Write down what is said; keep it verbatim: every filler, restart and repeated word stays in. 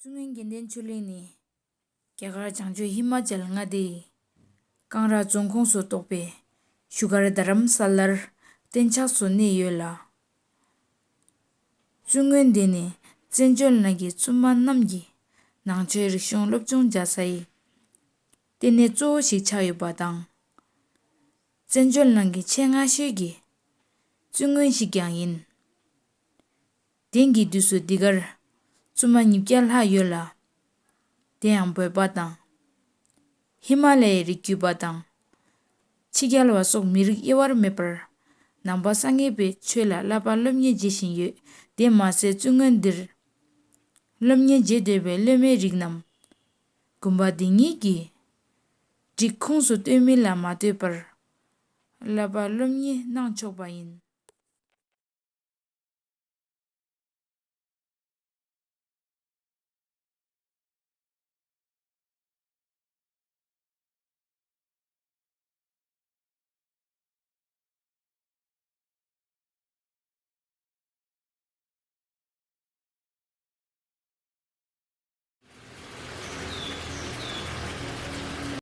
བཙུན་དངོས་དགེ་ལྡན་ཆོས་གླིང་ནི་རྒྱ་གར་བྱང་ཕྱོགས་ཧི་མ་ཅལ་མངའ་སྡེའི་ཀང་ར་རྫོང་ཁོངས་སུ་གཏོགས་པའི་བཞུགས་སྒར་རྡ་རམ་ས་ལར་གཏན་ཆགས་སུ་གནས་ཡོད་ལ། བཙུན་དངོས་འདི་ནི་བཙན་བྱོལ་ནང་གི་བཙུན་མ་རྣམས་ཀྱི་ནང་ཆོས་རིག་གཞུང་སློབ་སྦྱོང་བྱ་སའི་ལྟེ་གནས་གཙོ་བོ་ཞིག་ཆགས་ཡོད་པ་དང་། བཙན་བྱོལ་ནང་གི་ཆེས་སྔ་ཤོས་ཀྱི་བཙུན་དངོས་ཤིག་ཀྱང་ཡིན། དེང་གི་དུས་སུ་འདི་གར་བཙུན་མ་ཉིས་བརྒྱ་ལྷག་ཡོད་ལ། དེ་ཡང་བོད་པ་དང་། ཧི་མ་ལ་ཡའི་རི་རྒྱུད་པ་དང་། ཕྱི་རྒྱལ་བ་སོགས་མི་རིགས་དབྱེ་བར་མེད་པར་ནང་པ་སངས་རྒྱས་པའི་ཆོས་ལ་བསླབ་པ་སློབ་གཉེར་བྱེད་བཞིན་ཡོད། དེ་མ་ཟད་བཙུན་དངོས་འདིར་སློབ་གཉེར་བྱེད་འདོད་པའི་སློབ་མའི་རིགས་རྣམས་དགོན་པ་འདི་ཉིད་ཀྱི་སྒྲིག་ཁོངས་སུ་གཏོགས་མིན་ལ་མ་ལྟོས་པར་བསླབ་པ་སློབ་གཉེར་གནང་ཆོག་པ་ཡིན།